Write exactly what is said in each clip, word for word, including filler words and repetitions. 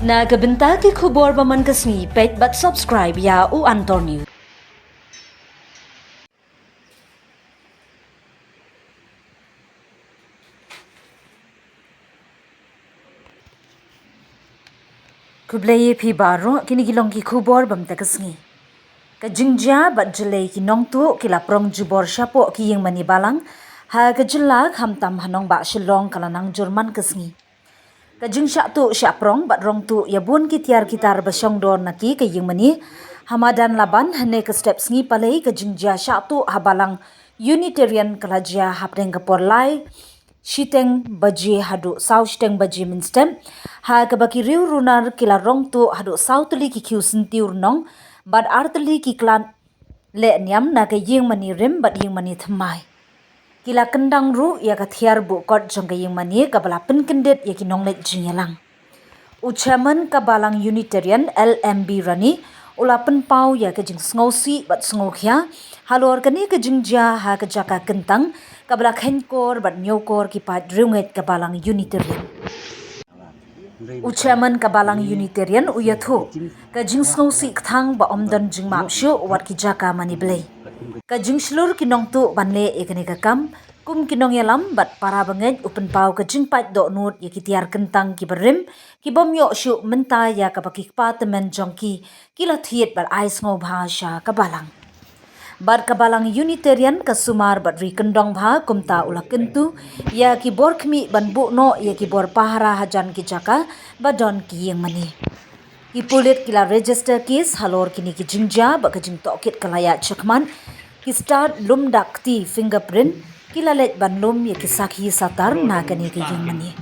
Na ka bynta ki khubor ba man ka sngi, peit bad subscribe ïa u Antor News. Khublei ïa phi baroh, kine ki long ki khubor ba mynta ka sngi. Ka jingjia bad jlei ki nongtuh ki la prong jubor shapoh ki ïingmane balang ha ka jylla, khamtam ha nongbah Shillong, ka la nang jur man ka sngi. Ka jingshah tuh shah prong bad rong tuh ïa bun ki tiar ki tar ba shong dor na ki ka ïingmane ha madan Laban, hynne ka step sngi Palei ka jingjia shah tuh ha balang Unitarian ka la jia hapdeng ka por lai shiteng baje haduh saw shiteng baje mynstep, ha kaba ki riew runar ki la rong tuh haduh saw tylli ki khiew syntiew rnong bad ar tylli ki khlad leh niam na ka ïingmane rim bad ïingmane thymmai. Ki la kyndang ruh ïa ka thiar buh kot jong ka ïingmane kaba la pynkyndit ïa ki nongleit jingïalang. U Chairman ka Balang Unitarian, L M B Rani, u la pynpaw ïa ka jingsngewsih bad sngewkhia halor kane ka jingjia ha ka jaka kyntang kaba la kheiñ kor bad ñiewkor ki paid riewngeit ka Balang Unitarian. U Chairman ka Balang Unitarian u ïathuh ka jingsngewsih kthang ba ym don jingmap shuh wat ki jaka mane Blei. Ka jingshlur ki nongtuh ban leh ïa kane ka kam kum ki nongïalam bad para bangeit, u pynpaw ka jingpait dohnud ïa ki tiar kyntang kiba rim, kibym ïoh shuh mynta ïa kaba ki kpa tymmen jong ki ki la thied bad ai sngewbha sha ka balang. Bad ka Balang Unitarian ka sumar bad ri kyndong bha, kumta u la kyntu ïa ki bor khmih ban buh noh ïa ki bor pahara hajan ki jaka ba don ki ïingmane. Ki pulit ki la register case halor kine ki jingjia bad ka jingtohkit ka la ïaid shakhmat. Ki stad lum dak kti, fingerprint, ki la leit ban lum ïa ki sakhi satar na kane ka ïingmane.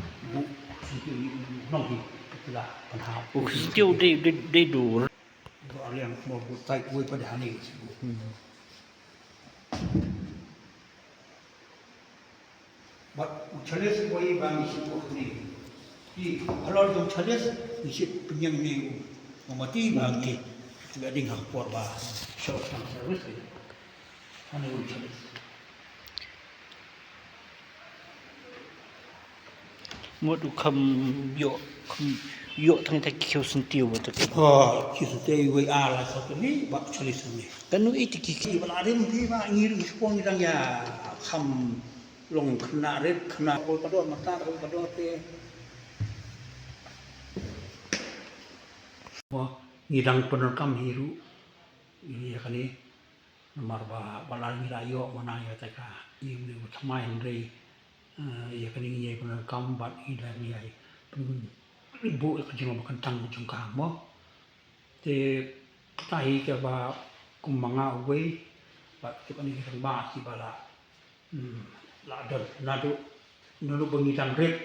U still dei dei dei dur. Ba liang mo bu tai wei pada hani. Ba u chalis wei ba ngi shu ni. Ki halor jong chalis ngi shu pynïang ni u mati ba ngi. Ba ding ha por ba. Show some service. Ani u chalis. Mut u kham ïoh, kham ïoh tang ita ki khiew syntiew ba ta ki. Oh, khiew syntiew wei a la sa tu ni, ba chali sa ni. Kan u ita ki ki ba la rim phi ba ngi ri spong ngi dang ïa kham long khynnah rit, khynnah kol ka dor mata, kol ka dor te. Wah, ngi dang pyndonkam hi ruh. Ïa kane. Namar ba, ba la ngi la ïoh mana ïa ta ka, ïa u thymmai hynrei, eh, ïa kane ngi ïa pyndonkam bad ngi la ngi ïa pynbuh ïa ka jinglong ba kyntang jong ka mo. Te kata hi kaba kum ma nga uwei, bad kito kane ki rangbah kiba la, hmm, la don naduh, naduh ba ngi dang rit,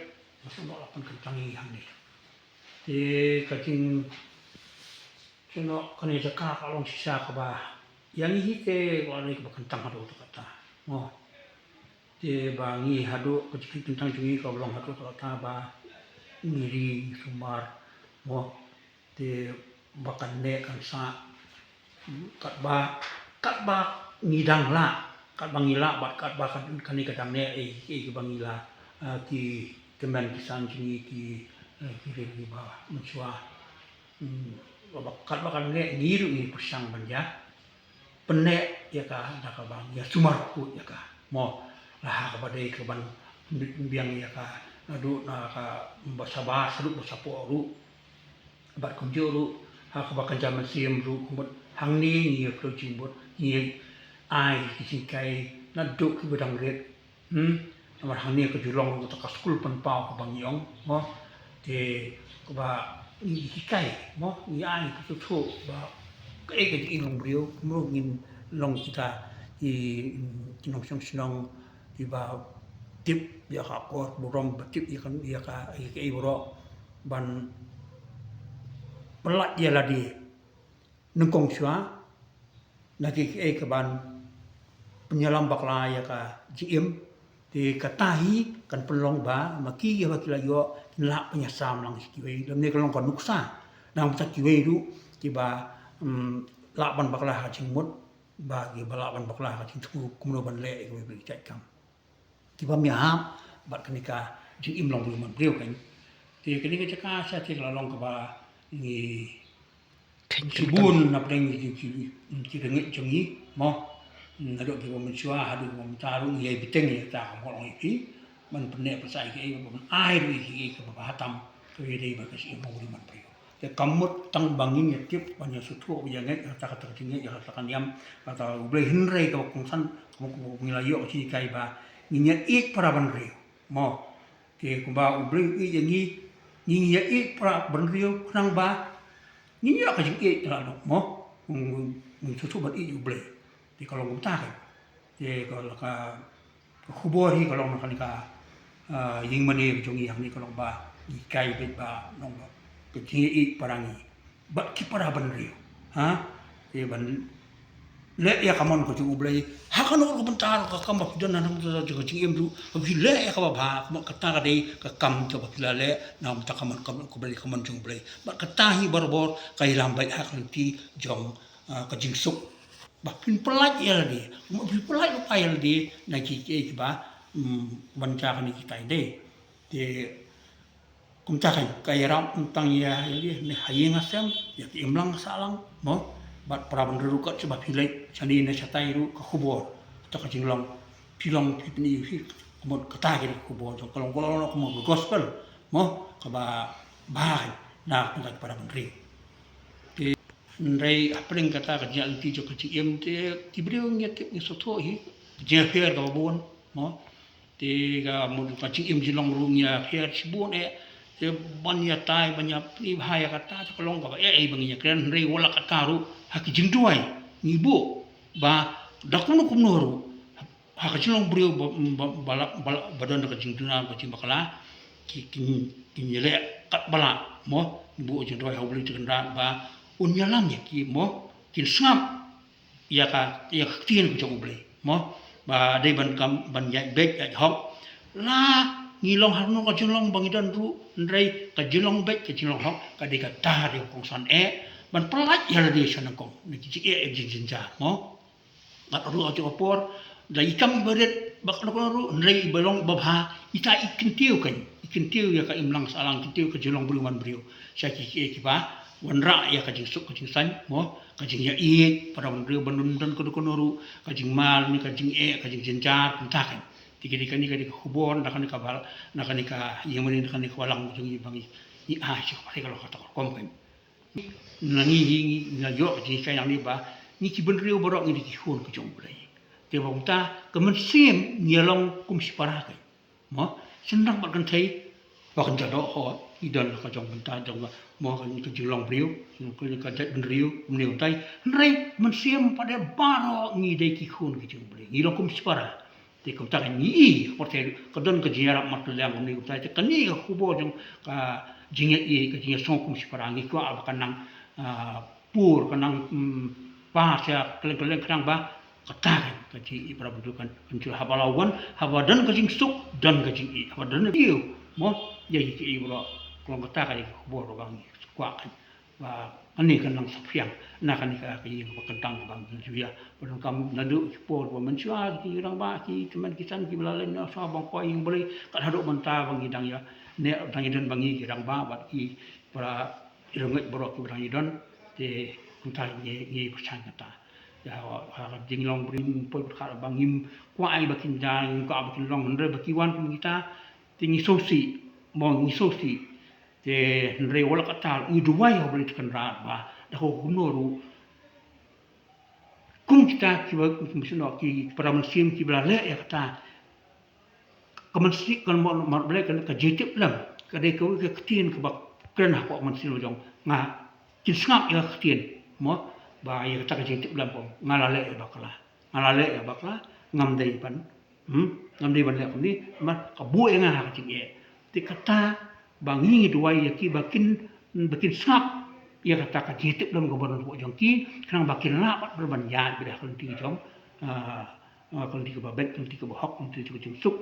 ngi shu la pynkyntang ïa hangne. Te ka jing Shu noh kane jaka ka long shisha kaba ïa ngi hi te ka long kaba kyntang haduh katta katta. Mo. Te ba ngi haduh ka jingkyntang jong ngi ka long haduh katta katta ba ngi ri sumar. Mo. Te ba kan neh kan sah. Katba, katba ngi dang lah, katba ngi lah bad katba kan, kane ka dang neh, eh, eh, ba ngi lah, eh, ki kmen ki san jong ngi ki, eh, ki ri ngi ba mynshuwa. Hmm, ba, ba, katba kan ngi, ngi ruh ngi pyrshang ban ïa pynneh ïa ka da kaba ngi ïa sumar kut ïa ka. Mo, la ha kaba dei kaban biang ïa ka, naduh na kaba shabar, shaduh ba shapoh ruh. Bad kumjuh ruh, ha kaba kynja mynsiem ruh, kumut hangne ngi ïa khlem jingmut, ngi ai ki jingkai, naduh kiba dang rit. Hmm, namar hangne ka ju long ruh kata ka skul pynpaw kaba ngi ong, mo. Te kaba ngi hikai, mo, ngi ai ka shuh shuh ba kaei ka jingim long briew, kumno ngin long kita ki, ki nongshong shnong kiba tip ïa ka akor burom, ba tip ïa ka, ïa ka, ïa kaei baroh ban pynlait ïa lade. Nyngkong shuwa na ki, kiei kaban pynïalam bakla ïa ka jingim. Te kata hi kan pynlong ba ma ki ïa ba ki la ïoh kin lah pynïasam lang sha kiwei. Lymne ka long ka nuksa na ka bynta kiwei ruh kiba, mm, lah ban bakla ha jingmut, ba kiba lah ban bakla ha jingthmu kumno ban leh ïa kiwei ki jait kam. Kiba ïahap bad kane ka jingim long briew man briew kan. Te kane ka jaka sa te ka la long kaba ngi shibun na pdeng ki ki ki rengit jong ngi mo. Naduh kiba mynshuwa haduh kiba mynta ruh ngi ïai bteng ïa kata ka mut ngi phi ban pyneh pynshai ki ei ban ai ruh ïa ki ei kaba bha tam. Ka ïadei bad ka jingim u briew man briew. Te ka mut tang ba ngin ïa tip ban ïa sngewthuh ïa ngeit ïa kata ka jingngeit ïa kata ka niam kata U Blei hynrei kaba kongsan ka mut ngi la ïoh ka jinghikai ba ngin ïa ïeit para ban briew mo. Te kumba U Blei u ïeit ïa ngi, ngi ngi ïa ïeit para bynriew khnang ba ngin ïoh ka jingïeit la dok mo. Ngin sngewthuh ban ïeit ïa U Blei. Te ka long kumta ka. Te ka long ka, ka khubor hi ka long na kane ka, ah, ïing mane ka jong ngi hangne ka long ba ngi kai beit ba long ba ka jingïeit para ngi. Bad ki para bynriew. Ha? Te ban leh ïa ka mon ka jong U Blei ha kano ka bynta ruh ka kam ba phi don na nang ka jong ka jingim ruh ba phi leh ïa kaba bha, ka mut kata ka dei ka kam kaba phi la leh na ka bynta ka mon ka, ka Blei, ka mon jong U Blei. Bad kata hi barabor ka ïalam beit ha ka lynti jong, ah, ka jingsuk. Ba phin pyllait ïa lade, ba phin pyllait lypa ïa lade na ki, ki, kiba, mm, ban ja kane kita ïa dei. Te kumta kan ka ïarap tang ïa ïa ne ha ïing ha sem ïa ki imlang sahlang mo. Bad para bynriew ruh kat sha ba phi leit shane ne shatai ruh ka khubor kata ka jinglong phi long phi pyni phi ka mut kata ka dei ka khubor jong ka long ka long ka mut ka gospel mo. Kaba bha kan na ka para bynriew. Te hynrei hapdeng kata ka jingïaid lynti jong ka jingim te ki briew ngi tip ngi sngewthuh hi ka jingïapher kaba bun mo. Te ka mut ka jingim jinglong ruh ngi ïapher shibun eh. Te ban ïatai ban ïapynbha ïa kata te ka long kaba eh eh ba ngi ïakren hynrei wat la kata ruh ha ki jingduwai ngi buh ba da kumno kumno ruh ha ka jinglong briew ba, ba, ba, la- ba, la- ba don da ka jingduna ka jingbakla ki kin kin ïaleh kat ba la mo. Ngi buh jingduwai ha U Blei te kan rat ba un ïalam ïa ki mo kin sngap ïa ka ïa ka ktien ka jong U Blei mo. Ba dei ban kam ban ïaid beit ïaid hok la ngi long ha kano ka jinglong ba ngi don ruh hynrei ka jinglong beit ka jinglong hok ka dei kata dei ka kongsan eh ban pyllait ïa lade sha nyngkong na ki jingeh ïa ki jingjynjar mo. Ngat ruh ha ka por da i kam iba rit ba kano kano ruh hynrei iba long iba bha ita i kyntiew kan i kyntiew ïa ka imlang sahlang kyntiew ka jinglong briew man briew sha ki kiei kiba wanrah ïa ka jingsuk ka jingsaiñ mo. Ka jingïaieit para bynriew ban don don kano kano ruh ka jingmal ne ka jingeh ka jingjynjar kumta kan. Te ka dei kane ka dei ka khubor na kane ka bal na kane ka ïing mane na kane ka balang jong ngi ba ngi ai sha ka pyrthei ka long kata ka rukom kan. Na ngi hi ngi na ïoh ka jinghikai nangne ba ngi ki bynriew baroh ngi dei ki khun ka jong U Blei. Te ba kumta ka mynsiem ngi ïa long kum shipara ka. Mo, shynrang bad kynthei ba kan ja doh ho ngi don ka jong bynta jong mo ka jinglong briew ka jait bynriew kumne kumtai. Hynrei mynsiem pat de baroh ngi dei ki khun ka jong U Blei ngi long kum shipara. Te kumta ka ngi i ka pyrthei ka don ka jingïarap martylliang kumne kumta te kane ka khubor jong ka jingïa i ka jingïasngewkhia kum shipara ngi kwah ba ka nang, ah, pur ka nang, mm, ba sha kylleng kylleng khnang ba kata kan ka jingïa i para bynriew kan kan jur haba la wan haba don ka jingsuk don ka jingïa haba don ïa mo ïa ki ki i bro. Ka long kata ka dei ka khubor ba ngi kwah kan. Ba kane kan nang saphriang na kane ka ka ïing ba kyntang ba ngi ju ïa ba donkam naduh ki por ba mynshuwa ki rangbah ki tymmen ki san kiba la leit noh shuwa ba kwah ïing Blei kat haduh mynta ba ngi dang ïa ne dang ïa don ba ngi ki rangbah bad ki para ki rangeit baroh kiba dang ïa don. Te kumta ngi ngi pyrshang kata ïa ha ka jinglong briew poi pyrkhat ba ngim kwah ai ba kin ja ngim kwah ba kin long hynrei ba ki wan kum kita. Te ngi sngewsih mo ngi sngewsih. Te hynrei wat la katta ngi duwai ha U Blei te kan rat ba da ko kumno ruh kum kita kiba kum shnong ki para mynsiem kiba la leh ïa kata. Ka mynsiem kan mo mar Blei kan ka jingtip lem ka dei ka ka ktien kaba kren ha ka mynsiem jong nga kin sngap ïa ka ktien mo ba ïa kata ka jingtip lem ko nga la leh ïa bakla nga la leh ïa bakla ngam dei ban Hmm, ngam dei ban leh kumne, namar ka buh ïa nga ha ka jingeh. Te kata ba ngi ngi duwai ïa ki ba kin ba kin sngap ïa kata ka jingtip lem kaba don hapoh jong ki, khnang ba kin lah pat ban ïaid beit ha ka lynti jong, ah, ah, ka lynti kaba beit, ka lynti kaba hok, ka lynti kaba jingsuk,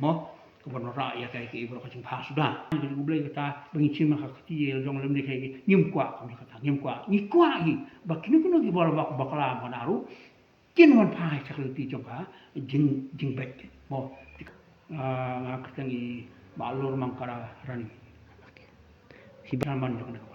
mo, kaba wanrah ïa ka ïa ka ïa ka jingbha suda. Ka jong U Blei kata ba ngi shim ha ka kti ïa jong lem ne ka ïa ngim kwah kumne kata, ngim kwah. Ngi kwah hi ba kino kino kiba la bak bakla ma na ruh kin wan phai sha ka lynti jong ka jing jingbeit mo. Ah, nga kyrteng i Bah Lormang Kara Rani. Hi ban ban jong ne ka